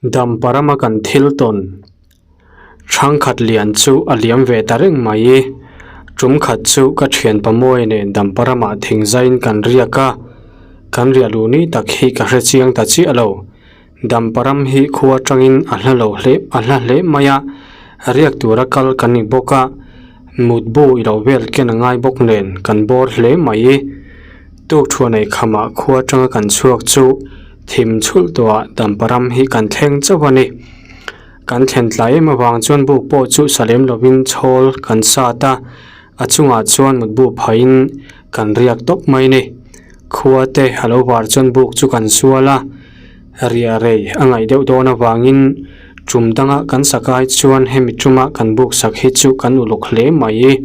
Damparama kan thil tawn Thangkhat lian chu a liam ve ta reng mai. Tum khat chu ka thian pamawi nen Damparama thing zaiin kan riak a, kan riah luh ni tak hi ka hre chiang ta chiah lo. Damparam hi khua atangin a hla lo hle a hla hle mai a, riak tura kal kan ni bawk a, mutbu i lo vel ken a ngai bawk nen kan bawr hle mai. Tukthuan ei khamah khua atanga kan chhuak chu thim chhulh tawhah Damparam hi kan thleng chauh a ni. Kan thlen tlai em avang chuan buk pawh chu sa lem lovin chhawl kan sat a, a chungah chuan mutbu phahin kan riak tawp mai a ni. Khua te a lo var chuan buk chu kan sual a, riah rei a ngaih deuh dawn avangin tum danga kan sak ai chuan hemi tuma kan buk sak hi chu kan uluk hle mai.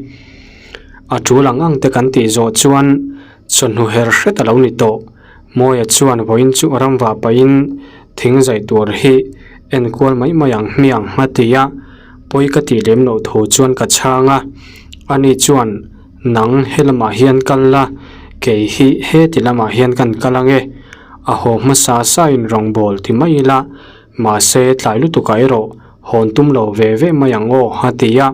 A tul ang ang te kan tih zawh chuan chawhnu her hret a lo ni tawh. Mawia chuan vawiin chu ram vah pahin thing zai tur hi enkual mai mai ang hmiang a ti a, pawi ka tih lem loh thu chuan ka chhang a. Ani chuan Nang he lamah hian kal la, kei hi heti lamah hian kan kal ang e. A haw hmasa sain rawngbâwl ti mai ila, mahse tlai lutukah erawh hawn tum lo ve ve mai ang aw, a ti a.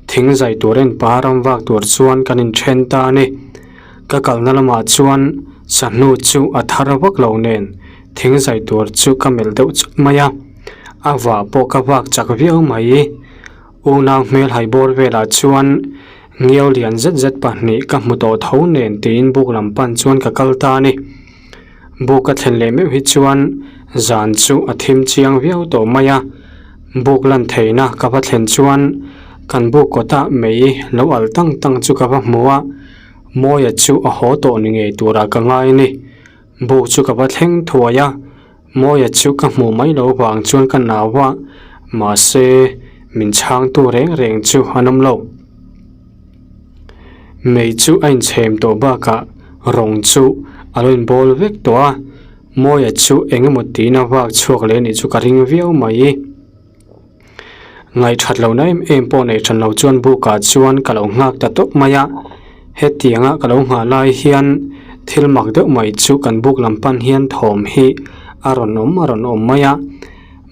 Thing zai tur en pa ram vak tur chuan kan inthen ta a ni. Ka kalna lamah chuan sahnu chu a thar vak lo nen thing zai tur chu ka melh deuh chut mai a, a vah pawh ka vak chak viau mai. Unau hmel hai bawr velah chuan ngiau lian zet zet pahnih ka hmu tawh tho nen tiin buk lam pan chuan ka kal ta a ni. Buk ka thlen leh meuh hi chuan zan chu a thim chiang viau tawh mai a, buk lan theihna ka va thlen chuan kan buk kawtah mei lo alh tang tang chu ka va hmu a, Mawia chu a haw tawh ni ngei turah ka ngai a ni. Buk chu ka va thleng thuai a. Mawia chu ka hmuh mai lo vang chuan ka nau a, mahse min chhangtu reng reng chu an awm lo. Mei chu a inchhem tawh bakah rawng chu a lo inbawl vek tawh a, Mawia chu eng emaw tiin a vak chhuak leh anih chu ka ring viau mai. Ngaihthat lohna em em pawh nei than lo chuan bukah chuan ka lo nghak ta tawp mai a, hetianga ka lo nghah lai hian thil mak deuh mai chu kan buk lam pan hian thawm hi a rawn awm a rawn awm mai a,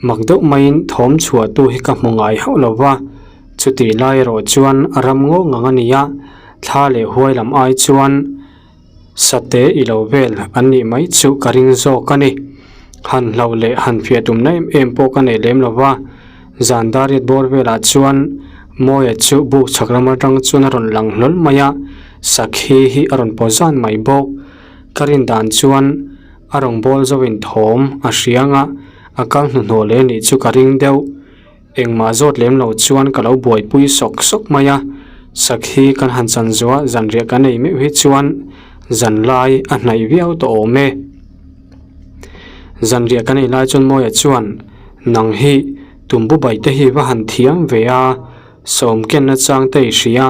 mak deuh maiin thawm chhuah tu hi ka hmu ngai hauh lo va, chutih lai erawh chuan ram ngawng ang a ni a, thla leh huai lam ai chuan. Sate i lo vel an nih mai chu ka ring zawk a ni. Han hlauh leh han fiah tumna em em pawh ka nei lem lo va, zan dariat bawr velah chuan Mawia chu buk chhak lam atang chuan a rawn lang hlawl mai a, sakhi hi a rawn paw zan mai bawk. Ka rin dan chuan a rawn bawl zoin thawm a hriang a, a kal hnuhnawh leh nih chu ka ring deuh. Engmah zawt lem lo chuan ka lo buaipui sawk sawk mai a, sakhi kan han chan zuah zanriah kan ei meuh hi chuan zanlai a hnaih viau tawh awm e. Zanriah kan ei lai chuan Mawia chuan, Nang hi tumbu bai te hi va han thiam ve a, sawm ken nachang te i hria,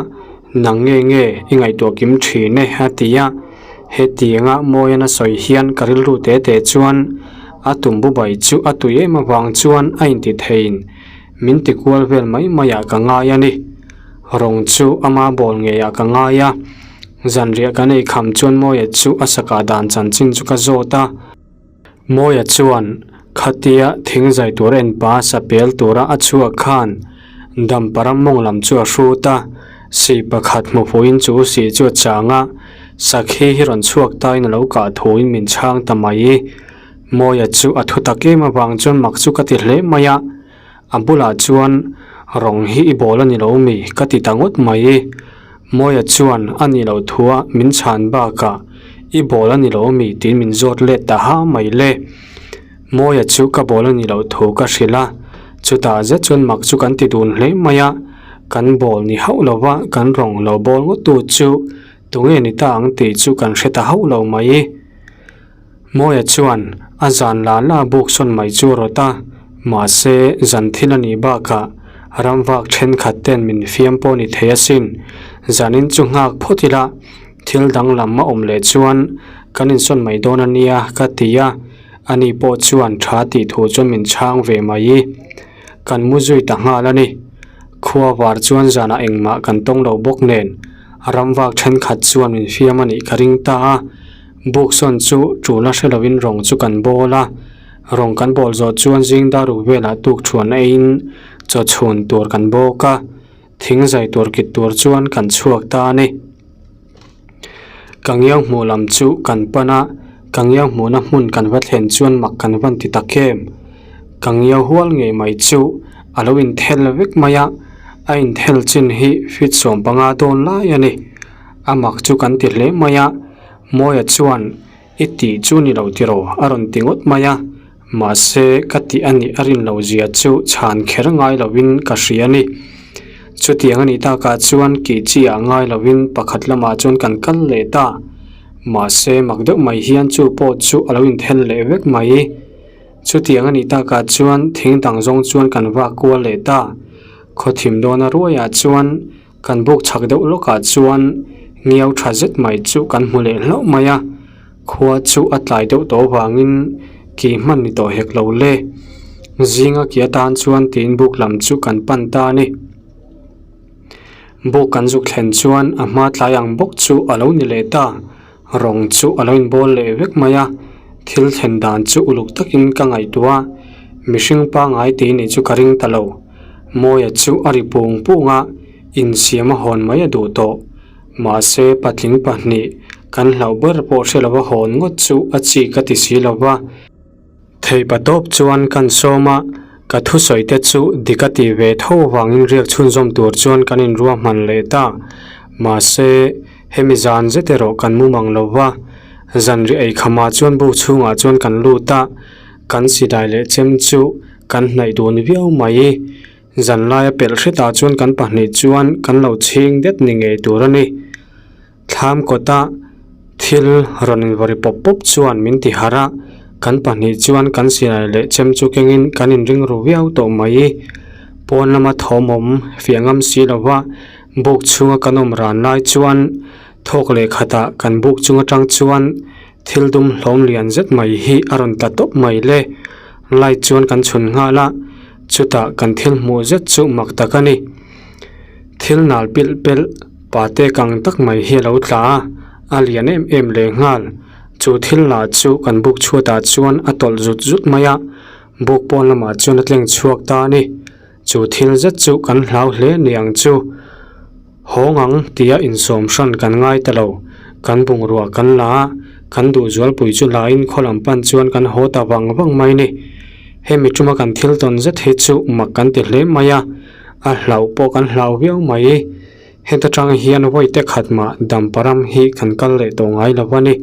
nang nge nge i ngaihtuah kim thin e a ti a. Hetianga Mawian a sawi hian ka rilru te te chuan a tumbu bai chu a tui em avang chuan a inti theiin min ti kual vel mai maiah ka ngai a ni. Rawng chu ama bawl ngeiah ka ngai a, zanriah kan ei kham chuan Mawia chu a sakah dan chanchin chu ka zawt a. Mawia chuan khatia thing zai tur en pa sapel tura a chhuak khan Damparam mawng lam chu a hrut a, si pakhat hmu phuin chu si chu a chang a, sakhi hi rawn chhuak tain a lo kah thuin min chhang ta mai. Mawia chu a thu tak em avang chuan mak chu ka ti hle mai a, a bulah chuan rawng hi i bawl a ni lo mi ka ti ta ngawt mai. Mawia chuan a ni lo thua min chhan bakah i bawl a ni lo mi tiin min zawt let ta ha mai le. Mawia chu ka bawl a ni loh thu ka hrilh a, chutah zet chuan mak chu kan ti dun hle mai a, kan bawl ni hauh lo va, kan rawng lo bawl ngawt tu chu tunge ni ta ang tih chu kan hre ta hauh lo mai. Mawia chuan a zan la la buk sawn mai chu rawt a, mahse zan thil a nih bakah ramvak thenkhat ten min fiam pawh ni thei asin, zanin chu nghak phawt ila thil danglam a awm leh chuan kan insawn mai dawn a nia ka ti a. Ani pawh chuan tha tih thu chuan min chhang ve mai. Kan mu zui ta nghal a ni. Khua var chuan zanah engmah kan tawng lo bawk nen ramvak thenkhat chuan min fiam a nih ka ring ta a. Buk sawn chu tul a hre lovin rawng chu kan bawl a. Rawng kan bawl zawh chuan zing dar uk velah tuk thuan eiin chaw chhun tur kan bawk a, thing zai tur kit tur chuan kan chhuak ta a ni. Ka ngiau hmuh lam chu kan pan a, ka ngiau hmuhna hmun kan va thlen chuan mak kan van ti tak em. Ka ngiau hual ngei mai chu a lo inthel vek mai a, a inthel chin hi feet 15 dawn lai a ni. A mak chu kan ti hle mai a, Mawia chuan I tih chu ni lo tiraw a rawn ti ngawt mai a, mahse ka tih a nih a rin lo zia chu chhan kher ngai lovin ka hria a ni. Chutiang a nih takah chuan kih chi ah ngai lovin pakhat lamah chuan kan kal leh ta. Mahse mak deuh mai hian chu pawh chu a lo inthel leh vek mai. Chutiang a nih takah chuan thing dang zawng chuan kan vak kual leh ta. Khawthim dawna ruaiah chuan Kan buk chhak deuh lawkah chuan ngiau tha zet mai chu kan hmu leh hlauh mai a, khua chu a tlai deuh tawh avangin kih hman ni tawh hek lo le. Zinga kih atan chuan tiin buk lam chu kan pan ta a ni. Buk kan zuk thlen chuan a hma tlai ang bawk chu a lo ni leh ta, rawng chu a lo inbawl leh vek mai a, thil thlen dan chu uluk takin ka ngaihtuah a, mihring pangngai tih nih chu ka ring ta lo. Mawia chu a ri pung pung a, insiam a hawn mai a duh tawh. Mahse, patling pahnih kan hlauh ber pawh hre lova hawn ngawt chu a chi ka ti si lo va. Theipa tawp chuan kan sawm a, ka thusawi te chu dik a tih ve tho vangin riak chhunzawm tur chuan kan inruahman leh ta. Mahse, hemi zan zet erawh kan mu mang lo va, zanriah eikhamah chuan bu chhungah chuan kan lut a, kan sidai leh chem chu Kan hnaih dun viau mai. Zanlaia pelh hretah chuan kan pahnih chuan kan lo chhing det ni ngei tur a ni. Thlam kawta thil rawn invawi pawp pawp chuan min ti harh a, kan pahnih chuan kan silai leh chem chu kengin kan inring ru viau tawh mai. Pawn lama thawm awm fiah ngam si lova buk chhunga kan awm ran lai chuan thawk leh khatah kan buk chung atang chuan Thil dum hlawm lian zet mai hi a rawn tla tawp mai le. Light chuan kan chhun nghal a, chutah kan thil hmuh zet chu mak tak a ni. Thil nal pilh pelh pate kang tak mai hi a lo tla a, a lian em em leh nghal. Chu thil lah chu kan buk chhuatah chuan a tawlh zut zut mai a, buk pawn lamah chuan a tleng chhuak ta a ni. Chu thil zet chu kan hlau hle ni ang chu. Hawng ang tia insawm hran kan ngai ta lo. Kan bungrua kan la a, kan duh zualpui chu lain khaw lam pan chuan kan haw ta vang vang mai ni. Hemi tuma kan thil tawn zet hi chu mak kan ti hle mai a, a hlauh pawh kan hlau viau mai. Heta tang hian vawi te khat mah Damparam hi kan kal leh tawh ngai lo a ni.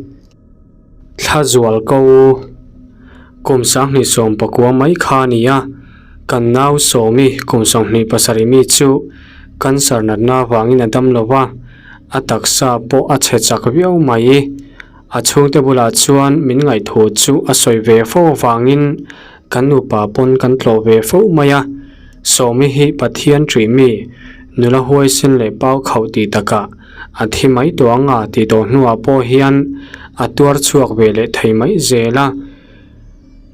Thla zual ko kum 29 mai kha a ni a, kan nau Sawmi kum 27 mi chu cancer natna avangin a dam lo va, a taksa pawh a chhe chak viau mai. A chhungte bulah chuan min ngaihthu chu a sawi ve fo avangin kan nupa pawn kan tlawh ve fo mai a, Sawmi hi Pathian ṭih mi, nula huaisen leh pau khauh tih takah A thi mai tawh ang a tih tawh hnuah pawh hian a tuar chhuak ve leh thei mai zel a.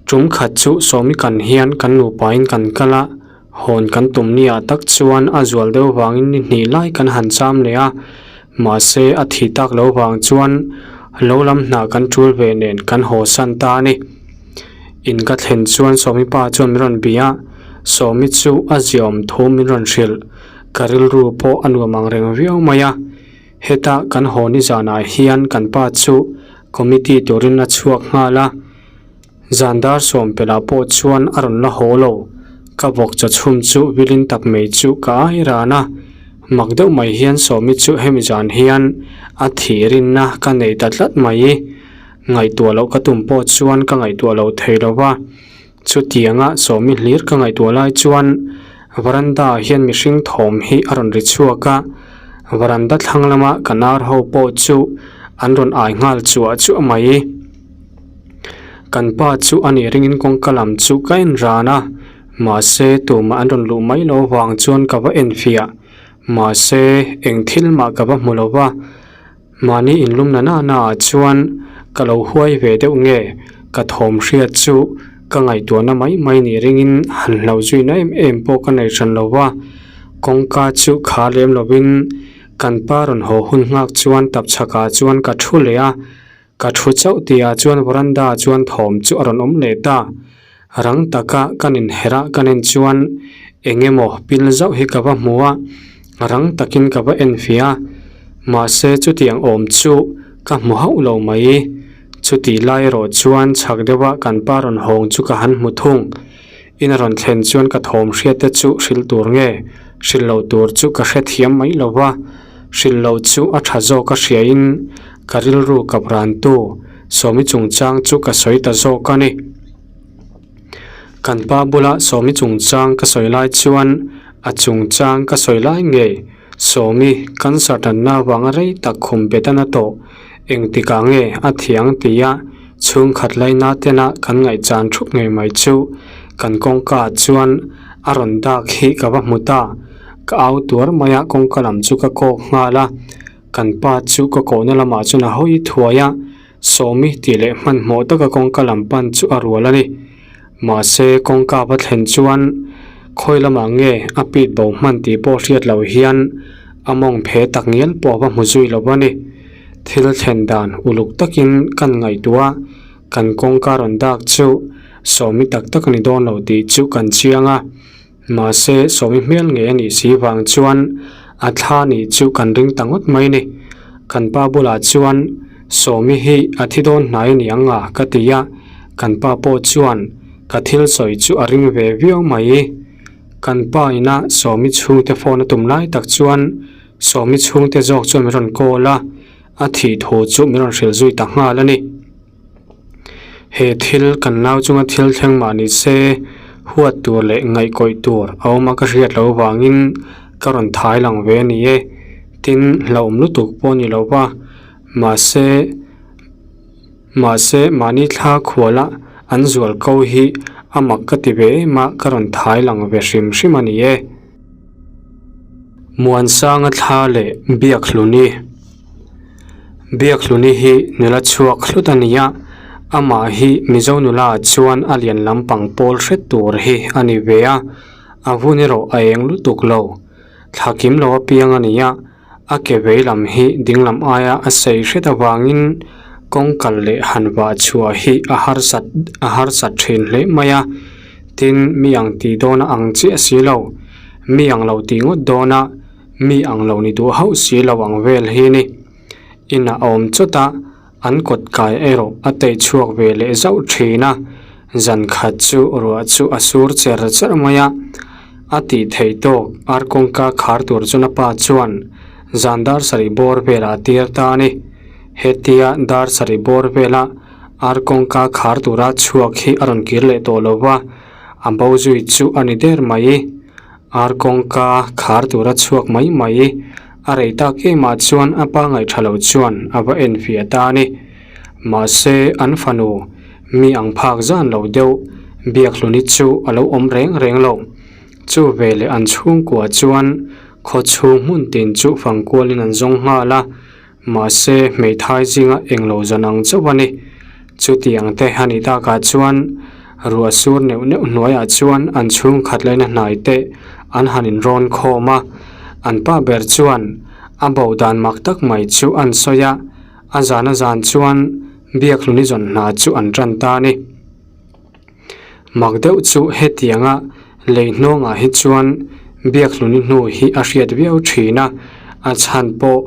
Tum khat chu sawmi kan hian kan nupain kan kal a, hawn kan tum niah tak chuan a zual deuh vangin ni hnih lai kan han cham leh a, mahse a thih tak lo vang chuan lo lam hna kan tul ve nen kan haw san ta a ni. In ka thlen chuan sawmi pa chuan min rawn bia a, sawmi chu a ziaawm thu min rawn hrilh. Ka rilru pawh a nuam ang reng viau mai a, heta kan haw ni zanah hian kan pa chu committee turin a chhuak nghal a, zan dar sawm pelh pawh chuan a rawn la haw lo, ka vawk chaw chhum chu vilin tak mai chu ka ai ran a, mak deuh mai hian sawmi chu hemi zan hian a thih rinna ka nei ta tlat mai, ngaihtuah loh ka tum pawh chuan ka ngaihtuah loh thei lo va. Chutianga sawmi hlir ka ngaihtuah lai chuan varanda ah hian mihring thawm hi a rawn ri chhuak a, varanda thlang lama ka nar ho pawh chu an rawn ai nghal chuah chuah mai. Kan pa chu a nih ringin kawngka lam chu ka en ran a, mahse tumah an rawn luh mai loh avang chuan ka va enfiah. Mahse eng thil mah ka va hmu lo va. Mahni inlum na na na ah chuan ka lo huai ve deuh nge ka thawm hriat chu ka ngaihtuahna mai mai nih ringin han hlauh zuina em em pawh ka nei hran lo va, kawngka chu kha lem lovin kan pa rawn haw hun nghak chuan tapchhak ah chuan ka thu leh a, ka thu chauh tih ah chuan veranda ah chuan thawm chu a rawn awm leh ta. Rang taka kan inherh a kan en chuan eng emaw pil zauh hi ka va hmu a, rang takin ka va en fiah a, mahse chutiang awm chu ka hmu hauh lo mai. Chutih lai erawh chuan chhak deuha kan pa rawn hawng chu ka han hmu thung. In a rawn thlen chuan ka thawm hriat te chu hrilh tur nge, hrilh loh tur chu ka hrethiam mai lo va, hrilh loh chu a tha zawk a hriain ka rilru kap rantu Sawmi chungchang chu ka sawi ta zawk a ni. Kan pa bula Sawmi chungchang ka sawi lai chuan a chungchang ka sawi lai ngei Sawmi cancer tanna avanga rei tak khum bet a na tawh engtikah nge a thiang tia chhungkhat laina tena kan ngaihchan thup ngei mai chu kan kawngka ah chuan a rawn dak hi ka va hmu ta ka au tuar mai a kawngka lam chu ka kawk nghal a kan pa chu ka kawhna lamah chuan a hawi thuai a Sawmi tih leh hmanhmawh taka kawngka lam pan chu a rual a ni. Mahse kawngka va thlen chuan khawi lamah nge a pit bo hman tih pawh hriat loh hian a mawng phe tak ngial pawh va hmu zui lo a ni. Thil thlen dan uluk takin kan ngaihtuah a, kan kawngka rawn dak chu Sawmi tak tak a ni dawn lo tih chu kan chiang a. Mahse Sawmi hmel ngei a nih si vang chuan a thla nih chu kan ring ta ngawt mai ni. Kan pa bulah chuan Sawmi hi a thi dawn hnai a ni ang a ka ti a, kan pa pawh chuan ka thil sawi chu a ring ve viau mai. Kan pa ina Sawmi chhungte phone a tum lai tak chuan Sawmi chhungte zawk chuan min rawn call a, a thih thu chu min rawn hrilh zui ta nghal a ni. He thil kan nau chunga thil thleng mah ni se huat tur leh ngaihkawih tur a awm a ka hriat loh vangin ka rawn thai lang ve a ni e. Tin, hlauhawm lutuk pawh a ni lo va, mahse mahse mahni thla khuala an zual ko hi a mak ka ti ve em a ka rawn thai lang ve hrim hrim a ni e. Muansanga thla leh Biakhluni. Biakhluni hi nula chhuak hlut a ni a, amah hi Mizo nula ah chuan a lian lampang pawl hret tur hi a ni ve a, a vun erawh a eng lutuk lo. Thla kim lo apiang a ni a, a ke vei lam hi ding lam aia a sei hret avangin kawng kal leh han vah chhuah hi a harsat a harsat thin hle mai a, tin mi ang tih dawn a ang chiah si lo, mi ang lo tih ngawt dawn a. Mi ang lo ni duh hauh si lo ang vel hi ni. Inah a awm chawt a, an kawt kai erawh a tei chhuak ve leh zauh thin a, zan khat chu ruah chu a sur cher cher mai a. A tih theih tawk ar kawngka khar tur chuan a pa chuan zan dar sarih bawr velah a tir ta a ni. Hetia dar sarih bawr vela ar kawngka khar tura chhuak hi a rawn kir leh tawh lo va, a bo zui chu a ni der mai. Ar kawngka khar tura chhuak mai mai a rei tak emah chuan a pa ngaihṭha lo chuan a va en fiah ta a ni. Mahse an fanu mi ang phak zan lo deuh Biakhluni chu a lo awm reng reng lo. Chu veleh an chhungkua chuan khaw chhung hmun tin chu fangkualin an zawng nghal a, Mahse, hmeithai zinga englo zan ang chauh a ni. Chutiang te a nih takah chuan ruah sur neuh neuh hnuaiah chuan an chhungkhat laina hnai te an han inrawn khawm a. An pa ber chuan a bo dan mak tak mai chu an sawi a, a zan a zan chuan Biakhluni zawn hna chu an tan ta a ni. Mak deuh chu hetianga lei hnawngah hi chuan Biakhluni hnu hi a hriat viau thin a, a chhan pawh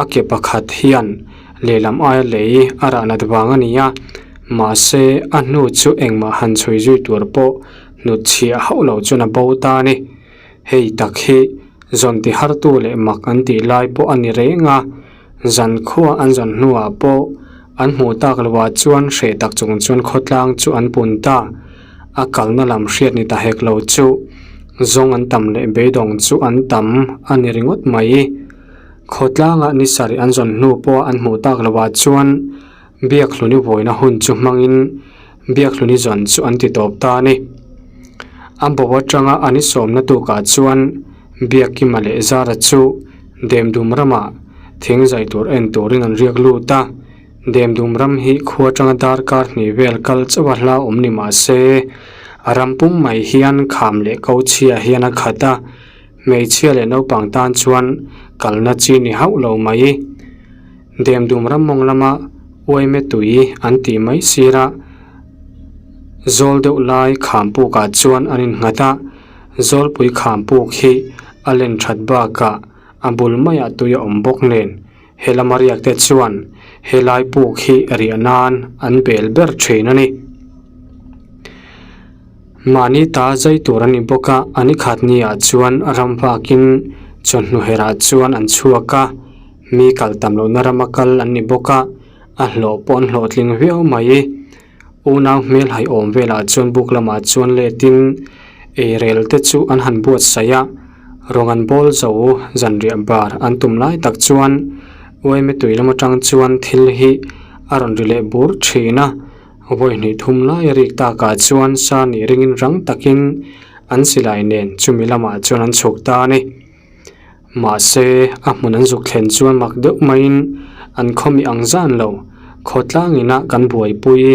a ke pakhat hian lehlam aia lei a rah nat vang a ni a, mahse a hnu chu engmah han chhui zui tur pawh hnutchhiah hauh lo chuan a bo ta a ni. Hei tak hi zawn ti hartu leh mak an tih lai pawh a ni reng a, zan khua an zawn hnuah pawh an hmuh tak loah chuan hreh tak chung chuan khawtlang chu an pun ta. A kalna lam hriat ni ta hek lo chu zawng an tam leh beidawng chu an tam a ni ringawt mai. Khawtlangah ni sarih an zawn hnu pawha an hmuh tak loah chuan Biakhluni vawina hun chu hmangin Biakhluni zawn chu an ti tawp ta a ni. A bo atanga an i sawmna tukah chuan Biakkima leh Zara chu Demdum ramah thing zai tur en turin an riak lut a. Demdum ram hi khua atanga darkar hnih vel kal chauh a hla awm ni mah se, a ram pum mai hian kham leh ko chhia hian a khat a, hmeichhia leh naupang tan chuan kalna chi ni hauh lo mai. Demdum ram mawng lama uaime tui an tih mai sir a. Zawl deuh lai kham pukah chuan an innghat a, Zawlpui kham puk hi a len that bakah a bul maiah tui a awm bawk nen he lama riak te chuan helai puk hi riah nan an bel ber thin a ni. Mahni ta zai tur a ni bawk a, a ni khat ni ah chuan ram vakin chawhnu herah chuan an chhuak a, mi kal tam lohna rama kal an ni bawk a, a hlawh pawh an hlawhtling viau mai. Unau hmel hai awm velah chuan buk lamah chuan letin eirel te chu an han buatsaih a, rawng an bawl zo zanriah bar an tum lai tak chuan uaime tui lam atang chuan thil hi a rawn ri leh bur thin a, vawi hnih thum lai a rik takah chuan sa nih ringin rang takin an silai nen chumi lamah chuan an chhuk ta a ni. Mahse, a hmun an zuk thlen chuan mak deuh maiin an khawmi ang zan lo. Khawtlang ina kan buaipui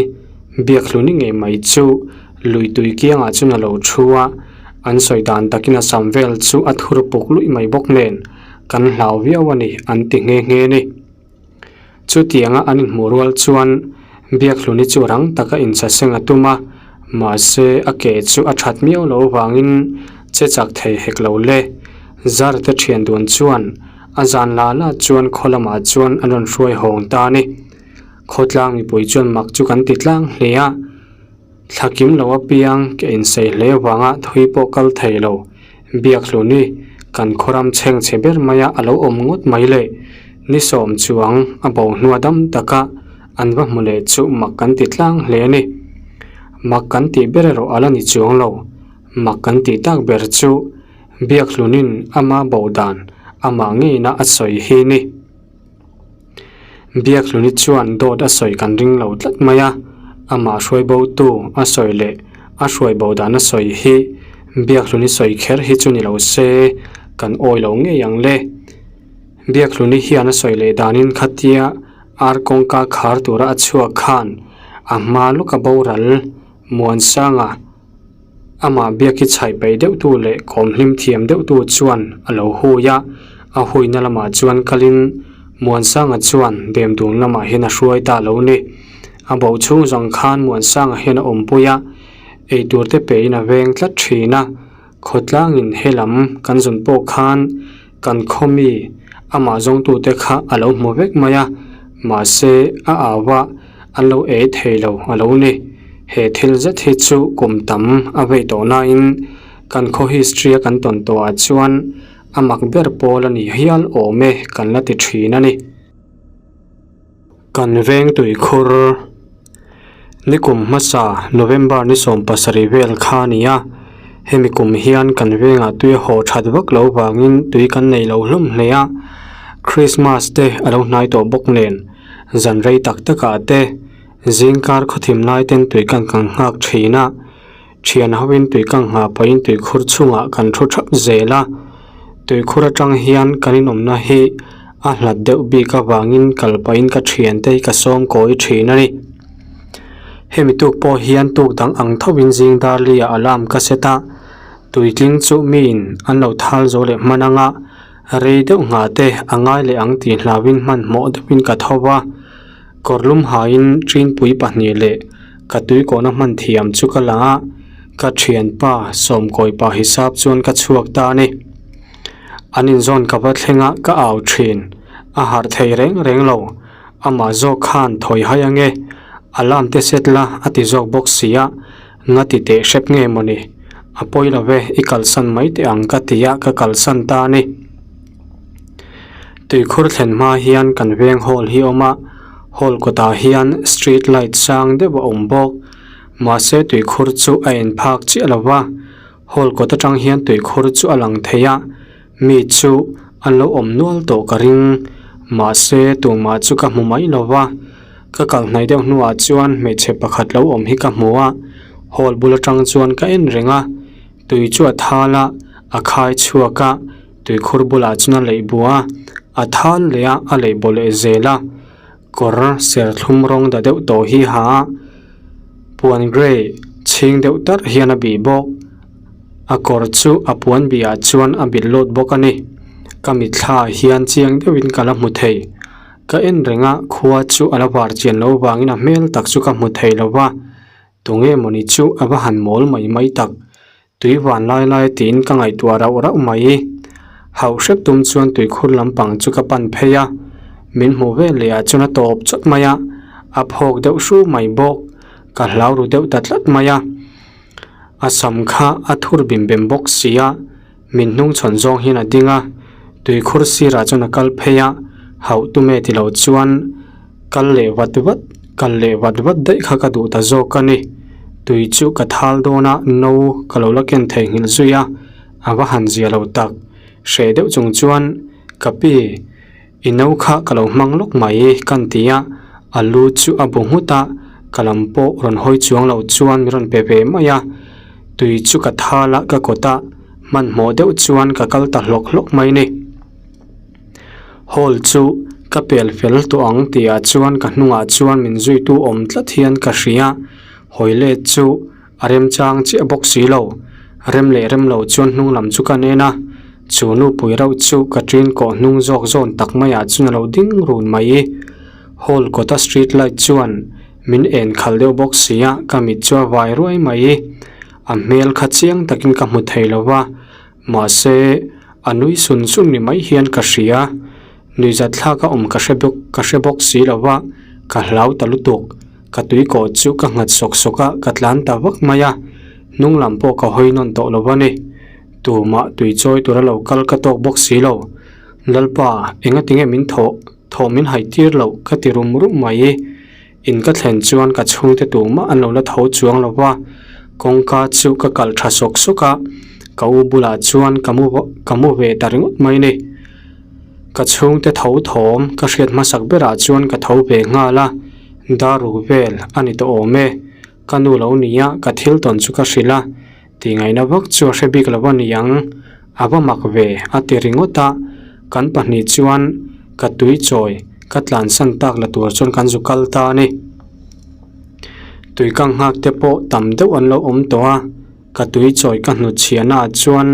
Biakhluni ngei mai chu lui tui kiangah chuan a lo thu a, an sawi dan takin a sam vel chu a thur puk luih mai bawk nen kan hlau viau a ni an ti nghe nghe a ni. Chutianga an inhmuh rual chuan Biakhluni chu rang taka inchaseng a tum a, mahse a ke chu a that miau lo vangin che chak thei hek lo le. Zarte thian dun chuan a zan la la chuan khaw lamah chuan an rawn hruai hawng ta a ni. Khawtlang mipui chuan mak chu kan ti tlang hle a, thla kim lo apiang ke insei hle vanga thui pawh kal thei lo. Biakhluni, kan khawram chheng chhe ber maia a lo awm ngawt mai le. Ni sawm chuang a bo hnua dam taka an va hmu leh chu mak kan ti tlang hle a ni. Mak kan tih ber erawh a la ni chuang lo. Mak kan tih tak ber chu Biakhlunin ama bo dan amah ngeina a sawi hi ni. Biakhluni chuan dawt a sawi kan ring lo tlat mai a, amah hruai bo tu a sawi leh a hruai bo dan a sawi hi Biakhluni sawi kher hi chu ni lo se kan awi lo ngei ang le. Biakhluni hian a sawi leh danin khatia ar kawngka khar tura a chhuak khan a hma lawka boral Muansanga Amah biak hi chhaih peih deuhtu leh kawm hlim thiam deuhtu chuan a lo hui a, a huina lamah chuan kalin Muansanga chuan Demdun lamah hian a hruai ta lo ni. A bo chhung zawng khan Muansanga hian a awmpui a, eitur te pein a veng tlat thin a, khawtlangin he lam kan zun pawh khan kan khaw mi amah zawngtute kha a lo hmu vek mai a, mahse a au a, an lo ei thei lo a lo ni. He thil zet hi chu kum tam a vei tawh nain kan khaw history a kan tawn tawhah chuan a mak ber pawl a ni hial awm e kan la ti thin a ni. Kan veng tuikhur nikum hmasa November ni 17 vel kha a ni a, hemi kum hian kan vengah tui a haw that vak lo vangin tui kan nei lo hlawm hle a, Christmas te a lo hnai tawh bawk nen zan rei tak takah te zingkar khawthim lai ten tui kan kan nghak thin a, Thian hoin tui ka nghah pahin tuikhur chungah kan thu thap zel a, tuikhur atang hian kan inawmna hi a hlat deuh bik avangin kal pahin ka thiante hi ka sawm kawi thin a ni. Hemi tuk pawh hian tuk dang ang thovin zing darli ah alarm ka set a, tuitling chu miin an lo thal zo leh hman anga rei deuh nghah te a ngai leh ang tih hlauhin hmanhmawh deuhin ka tho va. Kawr lum hain ṭinpui pahnih leh ka tuikawhna hman thiam chu ka la a, ka ṭhianpa Sawmkawi pa hisap chuan ka chhuak ta a ni. An inzawn ka va thleng a, ka au ṭhin. A harh thei reng reng lo. Amah zawk khan thawi hai ange, alarm te set la a ti zawk bawk si a, nga ti teh hrep nge mawni. A pawi lo ve, i kalsan mai teh ang ka ti a, ka kalsan ta a ni. Tuikhur thlen hma hian kan veng hall hi a awm a hall kawtah hian street light sang deuh a awm bawk mahse tuikhur chu a en phak chiah lo va hall kawt atang hian tuikhur chu a lang thei a mi chu an lo awm nual tawh ka ring mahse tumah chu ka hmu mai lo va ka kal hnaih deuh hnuah chuan hmeichhe pakhat lo awm hi ka hmu a hall bul atang chuan ka en reng a. Tui chu a thal a, a khai chhuak a, tuikhur bulah chuan a leih buah a, a thal leh a, a leih bawh leh zel a, kawr serthlum rawng da deuh tawh hi ha a, puan grey chhing deuh tarh hian a bih bawk, a kawr chu a puan bihah chuan a bilh lut bawk a ni, ka mitthla ah hian chiang deuhin ka la hmu thei, ka en reng a, khua chu a la var chian loh vangin a hmel tak chu ka hmu thei lo va. Tunge mawni chu a va han mawl mai mai tak. Tui van lai lai tiin ka ngaihtuah rauh rauh mai. Hauh hrep tum chuan tuikhur lampang chu ka pan phei a, min hmuh vel leh ah chuan a tawp chawt mai a, a phawk deuh hru mai bawk. Ka hlau ru deuh ta tlat mai a. A sam kha a thur bim bem bawk si a, min hnung chhawn zawng hian a ding a, tuikhur sirah chuan a kal phei a, hauh tume ti lo chuan kal leh vat vat, kal leh vat vat daih kha ka duh ta zawk a ni. Tui chu ka thal dawn a, no ka lo la ken theihnghilh zui a, a va han zia lo tak. Hreh deuh chung chuan, Ka pi, I no kha ka lo hmang lawk mai kan ti a, a lu chu a bu nghut a, ka lam pawh rawn hawi chuang lo chuan min rawn pe ve mai a, tui chu ka thal a ka kawt a, hmanhmawh deuh chuan ka kal ta hlawk hlawk mai ni. Hall chu ka pel fel tawh ang tihah chuan ka hnungah chuan min zuitu awm tlat hian ka hria, hawi let chu A remchang chiah bawk si lo. Rem leh rem lo chuan hnung lam chu ka nen a, chu nupui reuh chu ka ṭin kawh hnung zawk zawn tak maiah chuan a lo ding run mai. Hall kawta street light chuan min en khal deuh bawk si a, ka mit chu a vai ruai mai. A hmel kha chiang takin ka hmu thei lo va, mahse a nui sun sun ni mai hian ka hria. Nuihzat thlak a awm ka hre bawk ka hre bawk si lo va, ka hlau ta lutuk. Ka tui kawh chu ka nghat sawk sawk a, ka tlan ta vak mai a, hnung lam pawh ka hawi nawn tawh lo a ni. Tumah tui chawi tura lo kal ka tawk bawk si lo. Lalpa, engatinge min thawh, thawh min haih tir loh ka ti rum rum mai. In ka thlen chuan ka chhungte tumah an lo la tho chuang lo va, kawngka chu ka kalh tha sawk sawk a, ka u bulah chuan ka mu ka mu ve ta ringawt mai ni. Ka chhungte tho thawm ka hriat hmasak berah chuan ka tho ve nghal a, dar ruk vel a ni tawh awm e. Ka nu lo nia ka thil tawn chu ka hrilh a, Tihngaihna vak chu a hre bik lo a ni ang, a va mak ve a ti ringawt a, kan pahnih chuan ka tui chawi ka tlansan tak la tur chuan kan zu kal ta a ni. Tui ka nghak te pawh tam deuh an lo awm tawh a, ka tui chawi ka hnut chhiahna ah chuan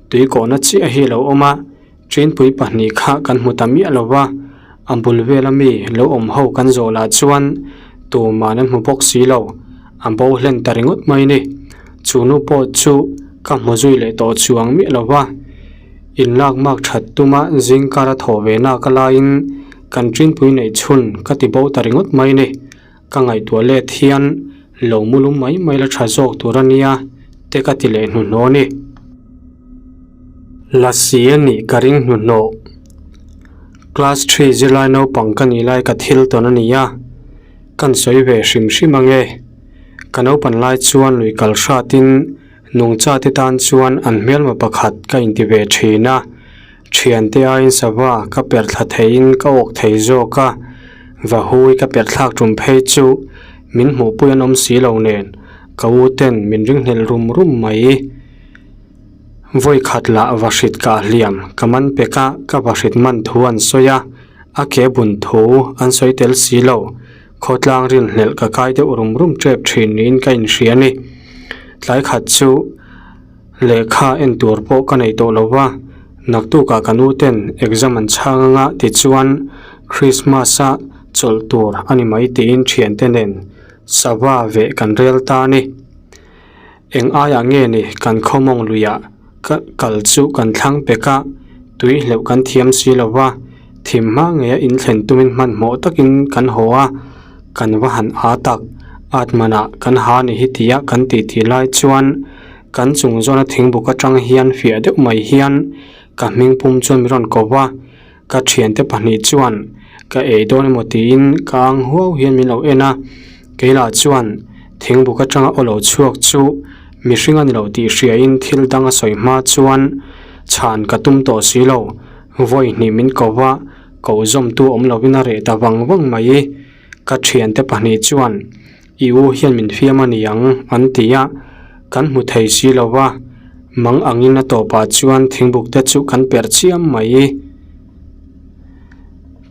tui kawhna chiah hi a lo awm a, Ṭinpui pahnih kha kan hmu ta miah lo va, a bul vela mi lo awm ho kan zawh lah chuan tuman an hmu bawk si lo, a bo hlen ta ringawt mai ni. Chu nu pawh chu ka hmu zui leh tawh chuang miah lo va, inlak mak that tuma zingkar a thawh ve nak alaiin kan ṭinpui neih chhun ka ti bo ta ringawt mai ni. Ka ngaihtuah let hian lo mu lum mai mai la tha zawk tur a nia te ka ti leh hnuhnawh a ni. Lasi a nih ka ring hnuhnawh. Class three zirlai naupang ka nih lai ka thil tawn a ni a, kan sawi ve hrim hrim ang e. Ka naupan lai chuan lui kal hratin nungcha te tan chuan an hmelma pakhat ka inti ve thin a. Thiante aiin sava ka per thla theiin ka awk thei zawk a, vahui ka per thlak tum phei chu min hmuhpui an awm si lo nen ka u ten min ringhlelh rum rum mai. Vawi khat lah vahrit kah hliam ka man pek a, ka vahrit man thu an sawi a, a ke bun thu an sawi tel si lo. Khawtlang rinhlelh ka kai deuh rum rum tep thin niin ka inhria a ni. Tlai khat chu. Lehkha en tur pawh ka nei tawh lo va, naktukah ka nu ten exam an chhang anga tichuan Christmas a chawlh tur a ni mai tiin thiante nen sava veh kan rel ta a ni. Eng aiah nge ni kan khawmawng luiah ka kal chu kan thlang pek a, tui hleuh kan thiam si lo va, thim hma ngeia inthlen tumin hmanhmawh takin kan haw a, kan va han aa tak, at manah kan ha ni hi tia kan titi lai chuan Kan chung zawna thingbuk atang hian fiah deuh mai hian ka hming pum chuan min rawn ko va, ka thiante pahnih chuan ka ei dawn emaw tiin ka ang huau hian min lo en a, keilah chuan thingbuk atanga aw lo chhuak chu mihring a ni lo tih hriain thil dang a sawi hma chuan chhan ka tum tawh si lo, vawi hnih min ko va, koh zawmtu awm lovin a reh ta vang vang mai. Ka thiante pahnih chuan I u hian min fiam a ni ang an ti a, kan hmu thei si lo va, mang angin a tawpah chuan thingbuk te chu kan perh chiam mai.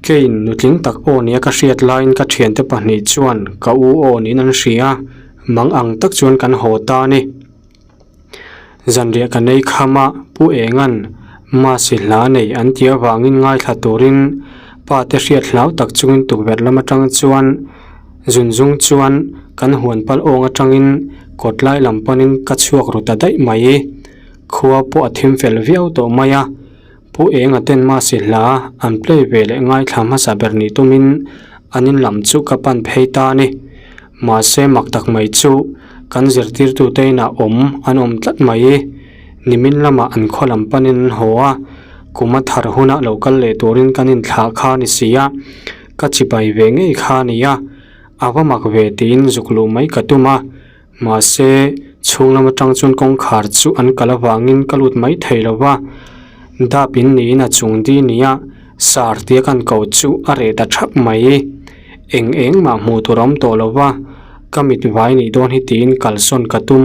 Keiin nutling tak aw nia ka hriat laiin ka thiante pahnih chuan ka u aw niin an hria, mang ang tak chuan kan haw ta a ni. Zanriah ka nei kham a, Pu Enga'n Masi hla nei an tih avangin ngaithla turin pa te hriat hlau tak chungin tukverh lam atang chuan. Zun zung chuan kan huan pal awng atangin kawt lai lam panin ka chhuak ru ta daih mai. Khua pawh a thim fel viau tawh mai a, Pu Enga ten Masi hla an play ve leh ngaithla hmasa ber nih tumin an in lam chu ka pan phei ta a ni. Mahse mak tak mai chu kan zirtirtute inah awm an awm tlat mai. Nimin lamah an khaw lam panin an haw a, kum a thar hunah lo kal leh turin kan inthlah kha a ni si a, ka chibai ve ngei kha a ni a, a va mak ve tiin zuk luh mai ka tum a. Mahse, chhung lam atang chuan kawngkhar chu an kal avangin ka lut mai thei lo va, dap in niin a chung di nia sar tia kan ko chu a reh ta thap mai. Eng eng mah hmuh tur a awm tawh lo va, ka mit vai nih dawn hi tiin kalsawn ka tum.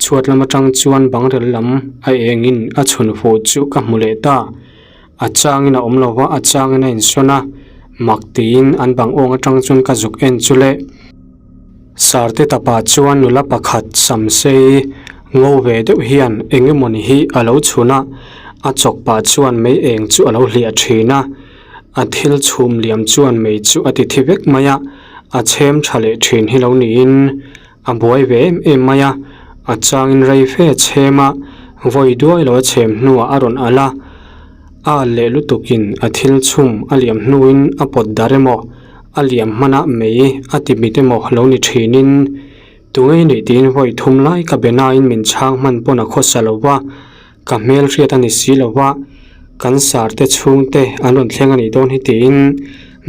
Chhuat lam atang chuan bangrel lam a engin a chhun fuh chu ka hmu leh ta. A changin a awm lo va, a changin a insawn a, mak tiin an bang awng atang chuan ka zuk en chu le. Sarte tapa chuan nula pakhat sam sei ngo ve deuh hian eng emawni hi a lo chhun a, a chawk pah chuan mei eng chu a lo hliah thin a, a thil chhum liam chuan mei chu a ti thi vek mai a, a chhem tha leh thin hi lo niin a buai ve em em mai a, a changin rei fe a chhem a, vawi duai lo a chhem hnuah a rawn alh a, a alh leh lutukin a thil chhum a liam hnuin a pawt darh emaw. A liam hmanah mei a ti mit emaw lo ni thinin tungei nih tiin vawi thum lai ka be nain min chhang hman pawn a khawsa lo va, ka hmel hriat a ni si lo va, kan sar te chhungte an rawn thleng a nih dawn hi tiin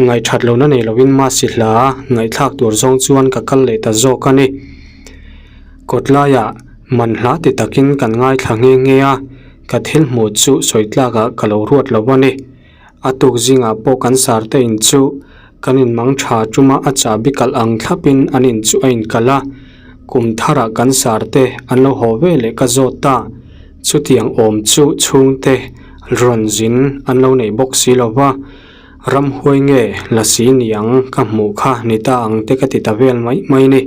ngaihthat lohna nei lovin Masi hla ngaihthlak tur zawng chuan ka kal leh ta zawk a ni. Kawt laiah man hla ti takin kan ngaithla nghe nghe a, ka thil hmuh chu sawi tlakah ka lo ruat lo a ni. A tuk zingah pawh kan sarte in chu kan in mang tha tuma a chahbi kalh ang thlapin an in chu a inkalh a, kum tharah kan sarte an lo haw ve leh ka zawt ta. Chutiang awm chu chhungte rawn zin an lo nei bawk si lo va, ramhuai nge lasi niang ka hmuh kha ni ta ang te ka ti ta vel mai mai ni.